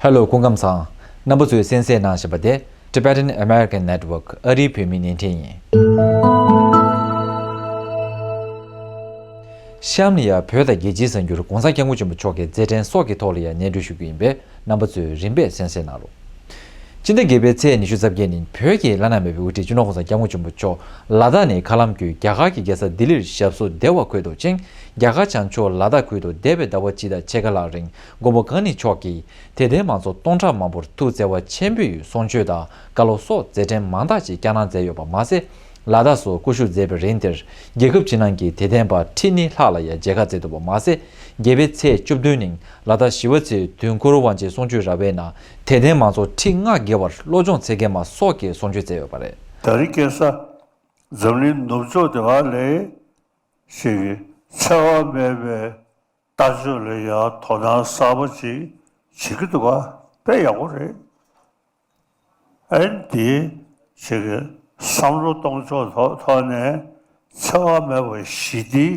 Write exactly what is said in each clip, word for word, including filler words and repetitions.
ཧེ་ལོ། སྐུ་ཁམས་བཟང་། རྣམ་པ་ཚོས་གསན་གཟིགས་གནང་བཞིན་པ་དེ་Tibetan American Network ཨ་རིའི་བོད་མིའི་བརྙན་འཕྲིན་ཡིན། གཤམ་ལ་ཡང་བོད་དང་རྒྱལ་སྤྱིའི་གསར་འགྱུར་གོང་ས་སྐྱབས་མགོན་ཆེན་པོ་མཆོག་གི་མཛད་འཕྲིན་སོགས་ཀྱི་ཐོག་ལ་ཡང་སྙན་སྒྲོན་ཞུ་རྒྱུ་ཡིན་པས། རྣམ་པ་ཚོས་རིམ་པས་གསན་གཟིགས་གནང་རོགས། སྤྱི་ཟླ་བརྒྱད་པའི་ཚེས་ཉི་ཤུ་རྩ་བརྒྱད་ཉིན་བོད་ཀྱི་བླ་ན་མེད་པའི་དབུ་ཁྲིད་སྤྱི་ནོར་༸གོང་ས་༸སྐྱབས་མགོན་ཆེན་པོ་མཆོག་ལ་དྭགས་ནས་མཁའ་ལམ་བརྒྱུད་རྒྱ་གར་གྱི་རྒྱལ་ས་ལྡི་ལིར་ཞབས་སོར་བདེ་བར་འཁོད་འདུག་ཅིང་། རྒྱ་གར་བྱང་ཕྱོགས་ལ་དྭགས་ཁུལ་དུ་འདས་པའི་ཟླ་བ་གཅིག་དང་ཕྱེད་ཀ་ལྷག་རིང་མགོན་པོ་གང་ཉིད་མཆོག་གིས་དད་ལྡན་མང་ཚོགས་སྟོང་ཕྲག་མང་པོར་ཐུགས་བརྩེ་བ་ཆེན་པོས་གསུང་ཆོས་དང་བཀའ་སློབ་སོགས་མཛད་འཕྲིན་མང་དག་ཅིག་བསྐྱངས་གནང་མཛད་ཡོད་པ་མ་ཟད། ལ་དྭགས་སུ་སྐུ་བཞུགས་མཛད་པའི་རིང་དེར་རྒྱལ་ཁབ་ཕྱི་ནང་གི་དད་ལྡན་པ་ཁྲི་གཉིས་ལྷག་ལ་ཡང་མཇལ་ཁ་བསྩལ་འདུག་པ་མ་ཟད། བརྒྱད་པའི་ཚེས་བཅུ་བདུན་ཉིན་ལ་དྭགས་ཞི་བ་འཚོའི་དུས་འཁོར་དབང་ཆེན་གསུང་ཆོས་ར་བའི་ནང་དད་ལྡན་མང་ཚོགས་ཁྲི་ལྔ་བརྒལ་བར་བློ་སྦྱོང་ཚིག་བརྒྱད་མ་སོགས་ཀྱི་གསུང་ཆོས་མཛད་ཡོད་པ་རེད། ད་རེས་ཁ་སང་འཛམ་གླིང་ནུབ་ཕྱོགས་དེ་བ་ལས་ཞིག་གིས་འཚེ་བ་མེད་པའི་ལྟ་སྤྱོད་ལ་ཡང་དོ་སྣང་གསར་པ་ཅིག་བྱེད་ཀྱི་འདུག་ག་དཔེ་ཡག་པོ་རེད། ཨ་ནི་དེ་ཞིག་གིས་བསམ་བློ་གཏོང་ཕྱོགས་ཐོག་ཐོག་ནས་འཚེ་བ་མེད་པའི་ཞི་བདེའི་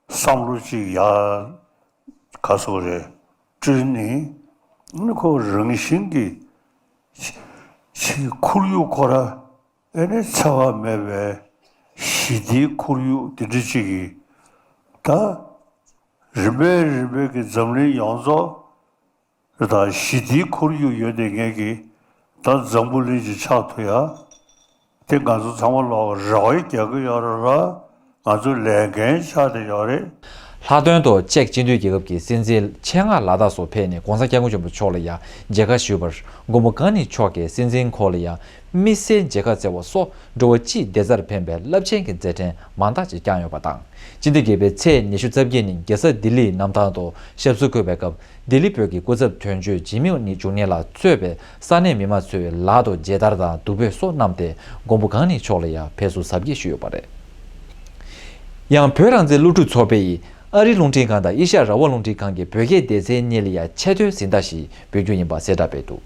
བསམ་བློ་ཅིག་ཡར་ག་སོགས་རེད་བསྐྲུན་ནས། ཨ་ནི་ཁོ་རང་བཞིན་གྱིས་ཞིག་ཁོར་ཡུག་ཁོ་ར་ཨེ་ནི་འཚེ་བ་མེད་པའི་ཞི་བདེའི་ཁོར་ཡུག་དེ་འདྲ་ཅིག་གིས་ད་རིམ་པས་རིམ་པས་ཀྱི་འཛམ་གླིང་ཡོངས་རྫོགས་དང་ཞི་བདེའི་ཁོར་ཡུག་ཡོད་དེ་ངེད་ཀྱིས་ད་འཛམ་བུ་གླིང་གི་ཆགས་ཐུབ་ཡ་དེ་ང་ཚོ་ཚང་མ་ལོག་རེ་བ་རྒྱག་གི་ཡོད་རེད་ལ། ང་ཚོའི་ལས་འགན་ཆགས་བསྡད་ཡོད་རེད། ལྷག་དོན་དུ་ཅེཀ་སྤྱི་མཐུན་རྒྱལ་ཁབ་ཀྱི་སྲིད་འཛིན་ཆེད་མངགས་ལ་དྭགས་སུ་ཕེབས་ནས་གོང་ས་སྐྱབས་མགོན་ཆེན་པོ་མཆོག་ལ་ཡང་མཇལ་ཁ་ཞུས་པར། མགོན་པོ་གང་ཉིད་མཆོག་གིས་སྲིད་འཛིན་ཁོང་ལ་ཡང་དམིགས་བསལ་མཇལ་ཁ་བསྩལ་བ་སོགས་འགྲོ་བ་སྤྱིའི་བདེ་རྩར་ཕན་པའི་རླབས་ཆེན་གྱི་མཛད་འཕྲིན་མང་དག་ཅིག་བསྐྱངས་ཡོད་པ་དང་། སྤྱི་ཟླ་བརྒྱད་པའི་ཚེས་ཉི་ཤུ་རྩ་བརྒྱད་ཉིན་རྒྱལ་ས་ལྡི་ལིའི་གནམ་ཐང་དུ་ཞབས་སོར་འཁོད་པའི་སྐབས། ལྡི་ལི་བོད་ཀྱི་སྐུ་ཚབ་དོན་གཅོད་ཇི་མི་ནི་ཇུ་ནེ་ལགས་གཙོས་པའི་ས་གནས་མི་མང་ཚོས་ལག་ཏུ་མཇལ་དར་དང་བདུག་སྤོས་སོགས་བསྣམས་ཏེ་མགོན་པོ་གང་ཉིད་མཆོག་ལ་ཡང་ཕེབས་བསུ་གཟབ་རྒྱས་ཞུས་ཡོད་པ་རེད། ཡང་བོད་རང་བཙན་སློབ་ཕྲུག་ཚོགས་པས་ཨ་རིའི་རླུང་འཕྲིན་ཁང་དང་ཨེ་ཤ་ཡ་རང་དབང་རླུང་འཕྲིན་ཁང་གི་བོད་སྐད་སྡེ་ཚན་གཉིས་ལ་ཡང་ཆེད་དོན་གཟེངས་རྟགས་ཤིག་འབུལ་རྒྱུ་ཡིན་པ་གསལ་བསྒྲགས་སྤེལ་འདུག་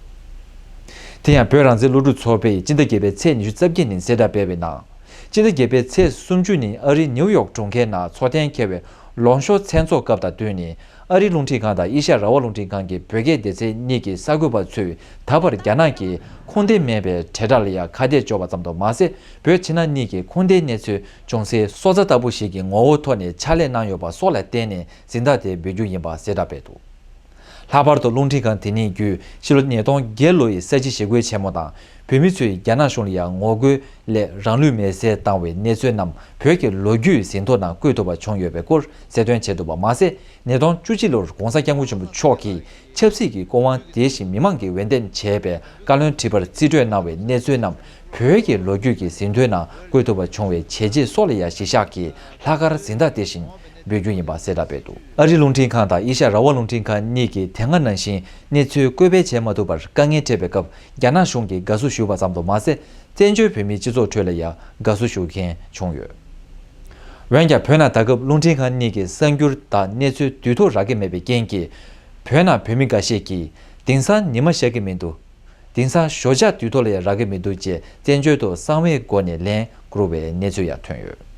དེ་ཡང་བོད་རང་བཙན་སློབ་ཕྲུག་ཚོགས་པས་སྤྱི་ཟླ་བརྒྱད་པའི་ཚེས་ཉི་ཤུ་རྩ་བརྒྱད་ཉིན་གསལ་བསྒྲགས་སྤེལ་བའི་ནང་། སྤྱི་ཟླ་བརྒྱད་པའི་ཚེས་སུམ་ཅུ་ཉིན་ཨ་རིའི་ནིའུ་ཡོག་གྲོང་ཁྱེར་ནང་འཚོགས་གཏན་འཁེལ་བའི་ལོངས་ཤོག་མཚན་ཚོགས་སྐབས་དང་བསྟུན་ནས། ཨ་རིའི་རླུང་འཕྲིན་ཁང་དང་ཨེ་ཤ་ཡ་རང་དབང་རླུང་འཕྲིན་ཁང་གི་བོད་སྐད་སྡེ་ཚན་གཉིས་ཀྱི་གསར་འགོད་པ་ཚོས་ད་བར་རྒྱ་ནག་གིས་ཁུངས་ལྡན་མེད་པའི་དྲིལ་བསྒྲགས་ལ་ཡང་ཁ་གཏད་གཅོག་པ་ཙམ་དུ་མ་ཟད། བོད་ཕྱི་ནང་གཉིས་ཀྱི་ཁུངས་ལྡན་གནས་ཚུལ་ཅུང་ཟད་སོ་ཚ་ལྟ་བུ་ཞིག་གི་ངོ་བོ་ཐོག་ནས་ཕྱག་ལས་གནང་ཡོད་པ་སོགས་ལ་བརྟེན་ནས་གཟེངས་རྟགས་དེ་འབུལ་རྒྱུ་ཡིན་པ་གསལ་བསྒྲགས་སྤེལ་འདུག་ལྷག་པར་དུ་རླུང་འཕྲིན་ཁང་དེ་ཉིད་བརྒྱུད་ཕྱི་ལོ་ཉིས་སྟོང་བརྒྱད་ལོ་ཡི་ས་བྱི་ཞི་རྒོལ་ཆེན་མོ་དང་། བོད་མི་ཚོས་རྒྱ་ནག་གཞུང་ལ་ཡང་ངོ་རྒོལ་སླད་རང་ལུས་མེར་སྲེག་བཏང་བའི་གནས་ཚུལ་རྣམས་བོད་ཀྱི་ལོ་རྒྱུས་ཟིན་ཐོ་ནང་བཀོད་ཐུབ་པ་བྱུང་ཡོད་པའི་སྐོར་གསལ་སྟོན་བྱས་འདུག་པ་མ་ཟད། ཉིས་སྟོང་བཅུ་གཅིག་ལོར་གོང་ས་སྐྱབས་མགོན་ཆེན་པོ་མཆོག་གིས་ཆབ་སྲིད་ཀྱི་སྐུ་དབང་དེ་བཞིན་མི་མང་གིས་འོས་འདེམས་བྱས་པའི་བཀའ་བློན་ཁྲི་པར་རྩིས་སྤྲོད་གནང་བའི་གནས་ཚུལ་རྣམས་བོད་ཀྱི་ལོ་རྒྱུས་ཀྱི་ཟིན་ཐོའི་ནང་བཀོད་ཐུབ་པ་བྱུང་བའི་བྱས་རྗེས་སོགས་ལ་ཡང་གཞི་བཞག་གིས་ལྷག་དཀར་གཟེངས་རྟགས་དེ་བཞིན་འབུལ་རྒྱུ་ཡིན་པ་གསལ་བསྒྲགས་སྤེལ་འདུག་ཨ་རིའི་རླུང་འཕྲིན་ཁང་དང་ཨེ་ཤ་ཡ་རང་དབང་རླུང་འཕྲིན་ཁང་གཉིས་ཀྱིས་དེ་སྔ་ནང་བཞིན་གནས་ཚུལ་བཀོད་སྤེལ་བྱེད་མ་ཐུབ་པར་དཀའ་ངལ་འཕྲད་པའི་སྐབས། རྒྱ་ནག་གཞུང་གིས་དགའ་བསུ་ཞུས་པ་ཙམ་དུ་མ་ཟད། བཙན་བྱོལ་བོད་མིའི་སྤྱི་ཚོགས་ཁྲོད་ལ་ཡང་དགའ་བསུ་ཞུ་མཁན་བྱུང་ཡོད། འོན་ཀྱང་བོད་ནང་ད་སྐབས་རླུང་འཕྲིན་ཁང་གཉིས་ཀྱི་གསར་འགྱུར་དང་གནས་ཚུལ་དུས་ཐོག་རག་གི་མེད་པའི་རྐྱེན་གྱིས། བོད་ནང་བོད་མི་འགའ་ཤས་ཀྱིས་དེང་སང་ཉི་མ་ཤར་གྱི་མི་འདུག་དེང་སང་ཞོགས་ཇ་དུས་ཐོག་ལ་ཡང་རག་གི་མི་འདུག་ཅེས་བཙན་བྱོལ་དུ་གསང་བའི་སྒོ་ནས་ལན་བསྐུར་བའི་གནས་ཚུལ་ཡང་ཐོན་ཡོད།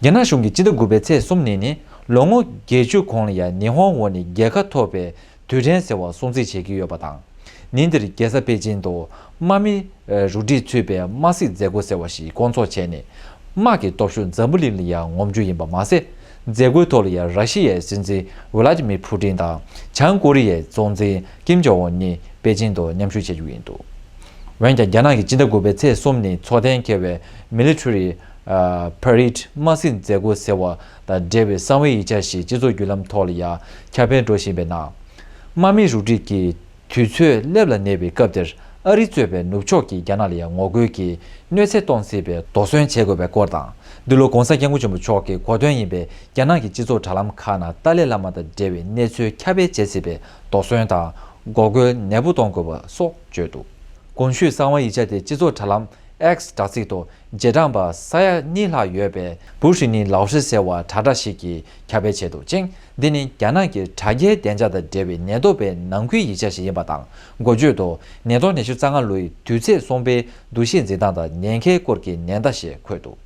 རྒྱ་ནག་གཞུང་གིས་སྤྱི་ཟླ་དགུ་པའི་ཚེས་གསུམ་ཉིན་ནི་ལོ་ངོ་བརྒྱད་ཅུ་གོང་ལ་ཡང་ཉི་ཧོང་འོག་ནས་རྒྱལ་ཁ་ཐོབ་པའི་དུས་དྲན་ཟེར་བ་སྲུང་བརྩི་བྱེད་ཀྱི་ཡོད་པ་དང་། ཉིན་དེར་རྒྱལ་ས་པེ་ཅིན་དུ་དམག་མི་རུ་སྒྲིག་ཚུད་པའི་དམག་སྲིད་མཛད་སྒོ་ཟེར་བ་ཞིག་བསྐོང་ཚོགས་བྱས་ནས། དམག་གི་སྟོབས་ཤུགས་འཛམ་བུ་གླིང་ལ་ཡང་ངོམ་རྒྱུ་ཡིན་པ་མ་ཟད། མཛད་སྒོའི་ཐོག་ལ་ཡང་ར་ཤི་ཡའི་སྲིད་འཛིན་ཝི་ལ་ཏི་མིར་ཕུ་ཏིན་དང་། བྱང་ཀོ་རི་ཡའི་གཙོ་འཛིན་ཀིམ་ཇོང་ཨུན་གཉིས་པེ་ཅིན་དུ་མཉམ་ཞུགས་བྱེད་རྒྱུ་ཡིན་འདུག་འོན་ཀྱང་རྒྱ་ནག་གིས་སྤྱི་ཟླ་དགུ་པའི་ཚེས་གསུམ་ཉིན་འཚོགས་གཏན་འཁེལ་བའི་མི་ལི་ཊ་རི་ཨ་པ་རེད་དམག་སྲིད་མཛད་སྒོ་ཟེར་བ་དང་འབྲེལ་བའི་གསང་བའི་ཡིག་ཆ་ཞིག་སྤྱི་ཚོགས་བརྒྱུད་ལམ་ཐོག་ལ་ཡང་ཁྱབ་སྤེལ་འགྲོ་བཞིན་པའི་ནང་། དམག་མི་རུ་སྒྲིག་གི་དུས་ཚོད་སླེབས་ལ་ཉེ་བའི་སྐབས་དེར་ཨ་རི་གཙོས་པའི་ནུབ་ཕྱོགས་ཀྱིས་རྒྱ་ནག་ལ་ཡང་ངོ་རྒོལ་གྱིས་གནོད་འཚེ་གཏོང་སྲིད་པའི་དོགས་ཟོན་བྱེད་དགོས་པའི་སྐོར་དང་། འདི་ལོ་གོང་ས་སྐྱབས་མགོན་ཆེན་པོ་མཆོག་གི་གོ་སྟོན་ཡིན་པའི་རྒྱ་ནག་གི་སྤྱི་ཚོགས་དྲ་ལམ་ཁག་ནང་ཏཱ་ལའི་བླ་མ་དང་འབྲེལ་བའི་གནས་ཚུལ་ཁྱབ་སྤེལ་བྱེད་སྲིད་པའི་དོགས་ཟོན་དང་། འགོག་རྒོལ་ནན་པོ་གཏོང་དགོས་པ་སོགས་བརྗོད་འདུག་གོང་ཞུས་གསང་བ་ཡིག་ཆ་དེ་སྤྱི་ཚོགས་དྲ་ལམ་X་དྲ་ཚིགས་ཐོག་རྗེས་འབྲང་པ་ས་ཡ་གཉིས་ལྷག་ཡོད་པའི་བུ་ཧྲི་ནི་ལའོ་ཧྲི་ཟེར་བ་དྲ་གྲགས་ཤིག་གིས་ཁྱབ་སྤེལ་བྱས་འདུག་ཅིང་། འདི་ནི་རྒྱ་ནག་གི་དྲ་རྒྱའི་བདེ་འཇགས་དང་འབྲེལ་བའི་ཉེན་རྟོག་པའི་ནང་ཁུལ་ཡིག་ཆ་ཞིག་ཡིན་པ་དང་། འགོ་བརྗོད་དུ་ཉིས་སྟོང་ཉི་ཤུ་རྩ་ལྔ་ལོའི་དུས་ཚོད་གསུམ་པའི་འདུ་ཤེས་འཛིན་སྟངས་དང་ཉེན་ཁའི་སྐོར་གྱི་ཉེན་བརྡ་ཞེས་འཁོད་འདུག་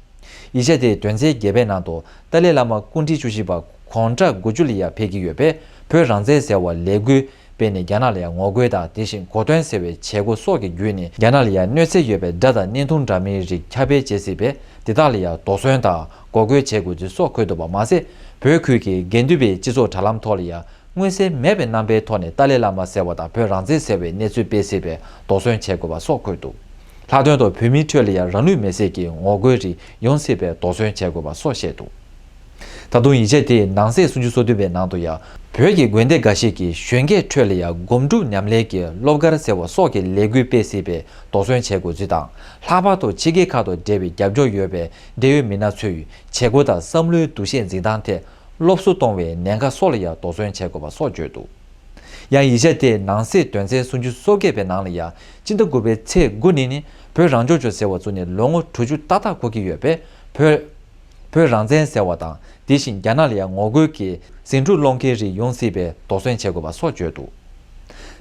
ཡིག་ཆ་དེའི་དོན་ཚན་བརྒྱད་པའི་ནང་དུ་ཏཱ་ལའི་བླ་མ་སྐུ་ཕྲེང་བཅུ་བཞི་པ་དགུང་གྲངས་དགུ་བཅུ་ལ་ཡང་ཕེབས་ཀྱི་ཡོད་པས། བོད་རང་བཙན་ཟེར་བ་ལས་འགུལ་ སྤེལ་ནས་རྒྱ་ནག་ལ་ཡང་ངོ་རྒོལ་དང་དེ་བཞིན་གོ་སྟོན་ཟེར་བའི་བྱེད་སྒོ་སོགས་ཀྱི་བརྒྱུད་ནས་རྒྱ་ནག་ལ་ཡང་གནོད་འཚེ་ཡོད་པའི་སྒྲ་དང་བརྙན་ཐུང་འདྲ་མིན་རིགས་ཁྱབ་སྤེལ་བྱེད་སྲིད་པས་དེ་དག་ལ་ཡང་དོགས་ཟོན་དང་འགོག་རྒོལ་བྱེད་དགོས་ཚུལ་སོགས་འཁོད་འདུག་པ་མ་ཟད། བོད་ཁུལ་གྱི་དགེ་འདུན་པའི་སྤྱི་ཚོགས་དྲ་ལམ་ཐོག་ལ་ཡང་མངོན་གསལ་མེད་པའི་རྣམ་པའི་ཐོག་ནས་ཏཱ་ལའི་བླ་མ་ཟེར་བ་དང་བོད་རང་བཙན་ཟེར་བའི་གནས་ཚུལ་སྤེལ་སྲིད་པས་དོགས་ཟོན་བྱེད་དགོས་པ་སོགས་འཁོད་འདུག་ལྷག་དོན་དུ་བོད་མིའི་ཁྲོད་ལ་ཡང་རང་ལུས་མེར་སྲེག་གི་ངོ་རྒོལ་རིགས་ཡོང་སྲིད་པས་དོགས་ཟོན་བྱེད་དགོས་པ་སོགས་བཤད་འདུག་ད་དུང་ཡིག་ཆ་དེའི་ནང་གསེས་སུམ་ཅུ་སོ་བདུན་པའི་ནང་དུ་ཡང་བོད་ཀྱི་དགོན་སྡེ་འགའ་ཞིག་གིས་གཞོན་སྐྱེས་ཁྲོད་ལ་ཡང་སྒོམ་སྒྲུབ་ཉམས་ལེན་གྱི་སློབ་གར་ཟེར་བ་སོགས་ཀྱི་ལས་འགུལ་སྤེལ་སྲིད་པས་དོགས་ཟོན་བྱེད་དགོས་ཚུལ་དང་། ལྷག་པར་དུ་ཕྱི་རྒྱལ་ཁག་ཏུ་འབྲེལ་བའི་རྒྱབ་སྐྱོར་ཡོད་པའི་འབྲེལ་ཡོད་མི་སྣ་ཚོས་བྱེད་སྒོ་དང་བསམ་བློའི་འདུ་ཤེས་འཛིན་སྟངས་ཐད་སློབ་གསོ་གཏོང་བའི་གནད་འགག་སོགས་ལ་ཡང་དོགས་ཟོན་བྱེད་དགོས་པ་སོགས་བརྗོད་འདུག་ཡང་ཡིག་ཆ་དེའི་ནང་གསེས་དོན་ཚན་སུམ་ཅུ་སོ་བརྒྱད་པའི་ནང་ལ་ཡང་སྤྱི་ཟླ་དགུ་པའི་ཚེས་དགུ་ཉིན་ནི་བོད་རང་སྐྱོང་ལྗོངས་ཟེར་བ་བཙུགས་ནས་ལོ་ངོ་དྲུག་ཅུ་ཏག་ཏག་འཁོར་གྱི་ཡོད་པས། བོད་བོད་རང་བཙན་ཟེར་བ་དང་དེ་བཞིན་རྒྱ་ནག་ལ་ཡང་ངོ་རྒོལ་གྱི་ཟིང་འཁྲུག་སློང་མཁན་རིགས་ཡོང་སྲིད་པས་དོགས་ཟོན་བྱེད་དགོས་པ་སོགས་བརྗོད་འདུག་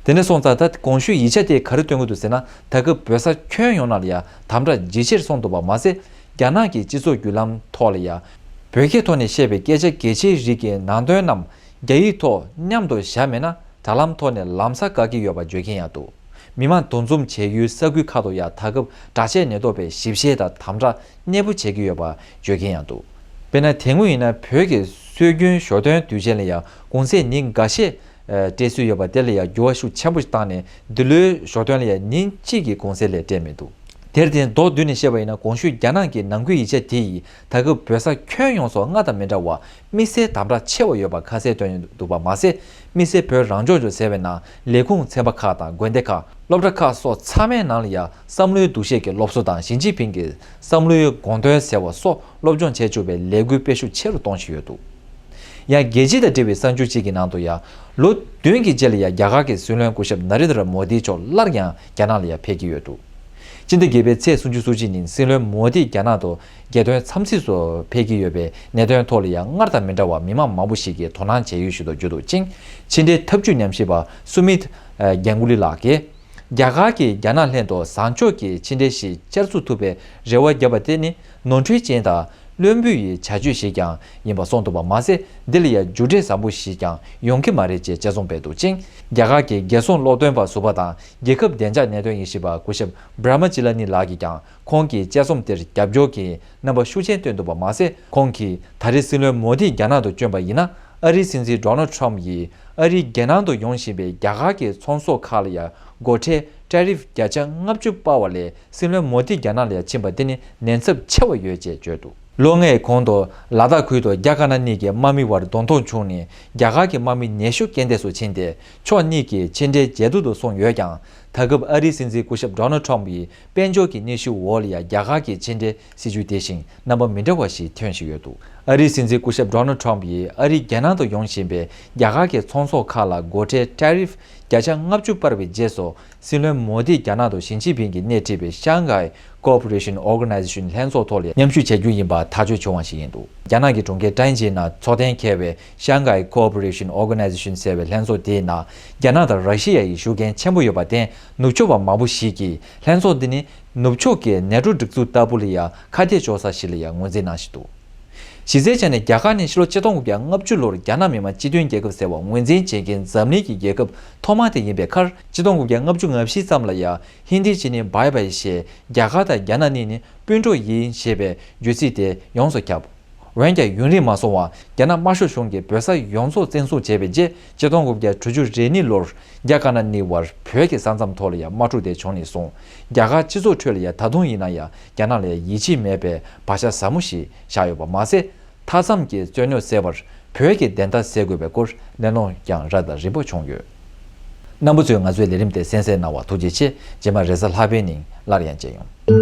དེ་ནས་སོང་ཙང་ད་གོང་ཞུས་ཡིག་ཆ་དེས་ག་རེ་སྟོན་གྱི་འདུག་ཟེར་ན། ད་སྐབས་བོད་ས་ཁྱོན་ཡོངས་ནང་ལ་ཡང་དམ་དྲག་ཇེ་ཆེར་སོང་འདུག་པ་མ་ཟད། རྒྱ་ནག་གི་སྤྱི་ཚོགས་བརྒྱུད་ལམ་ཐོག་ལ་ཡང་བོད་སྐད་ཐོག་ནས་བཤད་པའི་སྐད་ཆ་གལ་ཆེའི་རིགས་ཀྱི་ནང་དོན་རྣམས་རྒྱ་ཡིག་ཐོག་མཉམ་དུ་བཞག་མེད་ན་དྲ་ལམ་ཐོག་ནས་ལམ་སང་བཀག་གི་ཡོད་པ་བརྗོད་མཁན་ཡང་འདུག་མི་མང་འདུ་འཛོམས་བྱེད་ཡུལ་ས་ཁུལ་ཁག་ཏུ་ཡང་ད་སྐབས་དྲག་ཆས་ཉེན་རྟོག་པས་ཞིབ་བཤེར་དང་དམ་དྲག་གནས་སྤོ་བྱེད་ཀྱི་ཡོད་པ་བརྗོད་མཁན་ཡང་འདུག་དཔེར་ན་དེ་སྔོན་ཡིན་ན་བོད་ཀྱི་སྲོལ་རྒྱུན་ཞོ་སྟོན་དུས་ཆེན་ལ་ཡང་གུང་སེང་ཉིན་འགའ་ཤས་སྤྲད་སྲོལ་ཡོད་པ་དེ་ལ་ཡང་འགྱུར་བ་ཤུགས་ཆེན་པོ་ཞིག་བཏང་ནས་འདི་ལོའི་ཞོ་སྟོན་ལ་ཡང་ཉིན་གཅིག་གི་གུང་སེང་ལས་སྤྲད་མི་འདུག་དེར་བརྟེན་མདོར་བསྡུས་ནས་བཤད་པ་ཡིན་ན་གོང་ཞུས་རྒྱ་ནག་གི་ནང་ཁུལ་ཡིག་ཆ་དེ་ཡིས་ད་སྐབས་བོད་ས་ཁྱོན་ཡོངས་སུ་སྔར་དང་མི་འདྲ་བར་དམིགས་བསལ་དམ་དྲག་ཆེ་བ་ཡོད་པ་ཁ་གསལ་སྟོན་འདུག་པ་མ་ཟད། དམིགས་བསལ་བོད་རང་སྐྱོང་ལྗོངས་ཟེར་བའི་ནང་ལས་ཁུངས་ཚན་པ་ཁག་དང་དགོན་སྡེ་ཁག་སློབ་གྲྭ་ཁག་སོགས་ཚང་མའི་ནང་ལ་ཡང་བསམ་བློའི་འདུ་ཤེས་ཀྱི་སློབ་གསོ་དང་ཞི་ཅིན་ཕིང་གི་བསམ་བློའི་དགོངས་དོན་ཟེར་བ་སོགས་སློབ་སྦྱོང་བྱེད་བཅུག་པའི་ལས་འགུལ་སྤེལ་ཤུགས་ཆེ་རུ་གཏོང་བཞིན་ཡོད་འདུག་ཡང་རྒྱལ་སྤྱི་དང་འབྲེལ་བའི་གསར་འགྱུར་གཅིག་གི་ནང་དུ་ཡང་ལོ་བདུན་གྱི་རྗེས་ལ་ཡང་རྒྱ་གར་གྱི་སྲིད་བློན་སྐུ་ཞབས་ན་རེན་དྲ་མོ་དི་མཆོག་སླར་ཡང་རྒྱ་ནག་ལ་ཡང་ཕེབས་ཀྱི་ཡོད་འདུག་སྤྱི་ཟླ་བརྒྱད་པའི་ཚེས་སུམ་ཅུ་སོ་གཅིག་ཉིན་སྲིད་བློན་མོ་དི་རྒྱ་ནག་ཏུ་རྒྱལ་དོན་འཚམས་གཟིགས་སུ་ཕེབས་ཀྱི་ཡོད་པའི་གནད་དོན་ཐོག་ལ་ཡང་སྔར་དང་མི་འདྲ་བར་མི་མང་མང་པོ་ཞིག་གིས་དོ་སྣང་བྱེད་ཡུལ་ཞིག་ཏུ་གྱུར་འདུག་ཅིང་། ཕྱི་འབྲེལ་ཐབས་ཇུས་ཉམས་ཞིབ་པ་སུ་མིད་གྷན་གུ་ལི་ལགས་ཀྱིས། རྒྱ་གར་གྱིས་རྒྱ་ནག་ལྷན་དུ་བཟང་ཕྱོགས་ཀྱི་ཕྱི་འབྲེལ་ཞིག་བསྐྱར་ཚུགས་ཐུབ་པའི་རེ་བ་བརྒྱབ་པ་དེ་ནི་ནོར་འཁྲུལ་ཅན་དང་བླུན་པོ་ཡི་བྱ་སྤྱོད་ཞིག་ཀྱང་ཡིན་པ་གསུངས་འདུག་པ་མ་ཟད། འདི་ལ་ཡང་མཇུག་འབྲས་བཟང་པོ་ཞིག་ཀྱང་ཡོང་གི་མ་རེད་ཅེས་དཔྱད་རྩོམ་སྤེལ་འདུག་ཅིང་། རྒྱ་གར་གྱི་རྒྱལ་སྲུང་སློབ་སྟོན་པ་ཟུར་པ་དང་རྒྱལ་ཁབ་བདེ་འཇགས་གནད་དོན་དབྱེ་ཞིབ་པ་སྐུ་ཞབས་བྷྲ་མ་ཅི་ལ་ནི་ལགས་ཀྱིས་ཀྱང་། ཁོང་གིས་དཔྱད་རྩོམ་དེར་རྒྱབ་སྐྱོར་གྱི་རྣམ་པ་ཤུགས་ཆེན་བཏོན་འདུག་པ་མ་ཟད། ཁོང་གིས་ད་རེས་སྲིད་བློན་མོ་དིས་རྒྱ་ནག་ཏུ་བསྐྱོན་པ་ཡིན་ན། ཨ་རིའི་སྲིད་འཛིན་ཌོ་ནལ་ཊམ་ཡིས་ཨ་རིའི་རྒྱལ་ནང་དུ་ཡོང་བཞིན་པའི་རྒྱ་གར་གྱི་ཚོང་ཟོག་ཁག་ལ་ཡང་སྒོ་ཁྲལ་ཊེ་རིཕ་བརྒྱ་ཆ་ལྔ་བཅུ་སྤར་བ་ལས། སྲིད་བློན་མོ་དིས་རྒྱ་ནག་ལ་ཡང་ཕྱིན་པ་དེ་ནི་ཉེན་ཚབས་ཆེ་བ་ཡོད་ཅེས་བརྗོད་འདུག་ལོ་ལྔའི་གོང་དུ་ལ་དྭགས་ཁུལ་དུ་རྒྱ་དཀར་ནག་གཉིས་ཀྱི་དམག་མི་བར་གདོང་ཐུག་བྱུང་ནས། རྒྱ་གར་གྱི་དམག་མི་ཉེ་ཤོས་རྐྱེན་འདས་སུ་ཕྱིན་ཏེ། ཕྱོགས་གཉིས་ཀྱི་ཕྱི་འབྲེལ་ཇེ་སྡུག་ཏུ་སོང་ཡོད་ཀྱང་། ད་སྐབས་ཨ་རིའི་སྲིད་འཛིན་སྐུ་ཞབས་ཌོ་ནལ་ཊམ་ཡི་དཔལ་འབྱོར་གྱི་སྣེ་ཤུལ་འོག་ལ་ཡང་རྒྱ་གར་གྱི་ཕྱི་འབྲེལ་སྲིད་ཇུས་དེ་བཞིན་རྣམ་པ་མི་འདྲ་བ་ཞིག་ཐོན་བཞིན་ཡོད་འདུག་ཨ་རིའི་སྲིད་འཛིན་སྐུ་ཞབས་ཌོ་ནལ་ཊམ་ཡིས་ཨ་རིའི་རྒྱལ་ནང་དུ་ཡོང་བཞིན་པའི་རྒྱ་གར་གྱི་ཚོང་ཟོག་ཁག་ལ་སྒོ་ཁྲལ་ཊེ་རིཕ་བརྒྱ་ཆ་ལྔ་བཅུ་སྤར་བའི་རྗེས་སུ། སྲིད་བློན་མོ་དིས་རྒྱ་ནག་ཏུ་ཞི་ཅིན་ཕིང་གིས་སྣེ་ཁྲིད་པའི་ཤང་ཧའེ་ཀོ་ཨོ་པ་རེ་ཤན་ཨོར་ག་ནའི་ཛེ་ཤན་ལྷན་ཚོགས་ཐོག་ལ་མཉམ་ཞུགས་བྱ་རྒྱུ་ཡིན་པ་ཐག་གཅོད་བྱུང་བ་ཞིག་ཡིན་འདུག་རྒྱ་ནག་གི་གྲོང་ཁྱེར་ཀྲན་ཅིན་ནང་ཚོགས་གཏན་འཁེལ་བའི་ཤང་ཧའེ་ཀོ་ཨོ་པ་རེ་ཤན་ཨོར་ག་ནའི་ཛེ་ཤན་ཟེར་བའི་ལྷན་ཚོགས་དེའི་ནང་རྒྱ་ནག་དང་ར་ཤི་ཡ་ཡི་ཤུགས་རྐྱེན་ཆེན་པོ་ཡོད་པར་བརྟེན། ནུབ་ཕྱོགས་པ་མང་པོ་ཞིག་གིས་ལྷན་ཚོགས་འདི་ནི་ནུབ་ཕྱོགས་ཀྱི་ནེ་ཊོ་སྒྲིག་འཛུགས་ལྟ་བུ་ལ་ཡང་ཁ་གཏད་གཅོག་ས་ཞིག་ལ་ཡང་ངོས་འཛིན་གནང་བཞིན་འདུག་གཞི་རྩའི་ཆ་ནས་རྒྱ་གར་ནི་ཕྱི་ལོ་ཆིག་སྟོང་དགུ་བརྒྱ་ལྔ་བཅུ་ལོར་རྒྱ་ནག་མི་དམངས་སྤྱི་མཐུན་རྒྱལ་ཁབ་ཟེར་བ་ངོས་འཛིན་བྱེད་མཁན་འཛམ་གླིང་གི་རྒྱལ་ཁབ་ཐོག་མ་དེ་ཡིན་པའི་ཁར། ཆིག་སྟོང་དགུ་བརྒྱ་ལྔ་བཅུ་ང་བཞི་ཙམ་ལ་ཡང་ཧིན་དི་ཇི་ནི་བྷའི་བྷའི་ཞེས་རྒྱ་གར་དང་རྒྱ་ནག་གཉིས་ནི་སྤུན་གྲོགས་ཡིན་ཞེས་པའི་བརྗོད་ཚིག་དེ་ཡོངས་སུ་ཁྱབ། འོན་ཀྱང་ཡུན་རིང་མ་སོང་བར་རྒྱ་ནག་དམར་ཤོག་གཞུང་གིས་བོད་ས་ཡོངས་རྫོགས་བཙན་བཟུང་བྱས་པའི་རྗེས། ཆིག་སྟོང་དགུ་བརྒྱ་དྲུག་ཅུ་རེ་གཉིས་ལོར་རྒྱ་དཀར་ནག་གཉིས་བར་བོད་ཀྱི་ས་མཚམས་ཐོག་ལ་ཡང་དམག་འཁྲུག་དེ་བྱུང་ནས་བཟུང་། རྒྱ་གར་སྤྱི་ཚོགས་ཁྲོད་ལ་ཡང་ད་དུང་ཡིན་ན་ཡང་རྒྱ་ནག་ལ་ཡང་ཡིད་ཆེས་མེད་པའི་བག་ཆགས་ཟབ་མོ་ཞིག་བཞག་ཡོད་པ་མ་ཟད། མཐའ་མཚམས་ཀྱི་རྩོད་རྙོག་སེལ་བར་བོད་ཀྱི་བདེན་མཐའ་གསལ་དགོས་པའི་སྐོར་གླེང་སློང་ཀྱང་རབ་དང་རིམ་པ་བྱུང་ཡོད། རྣམ་པ་ཚོས་ང་ཚོའི་ལས་རིམ་དེ་གསན་གཟིགས་གནང་བར་ཐུགས་རྗེ་ཆེ། རྗེས་མ་རེས་གཟའ་ལྷག་པའི་ཉིན་སླར་ཡང་མཇལ་ཡོང་།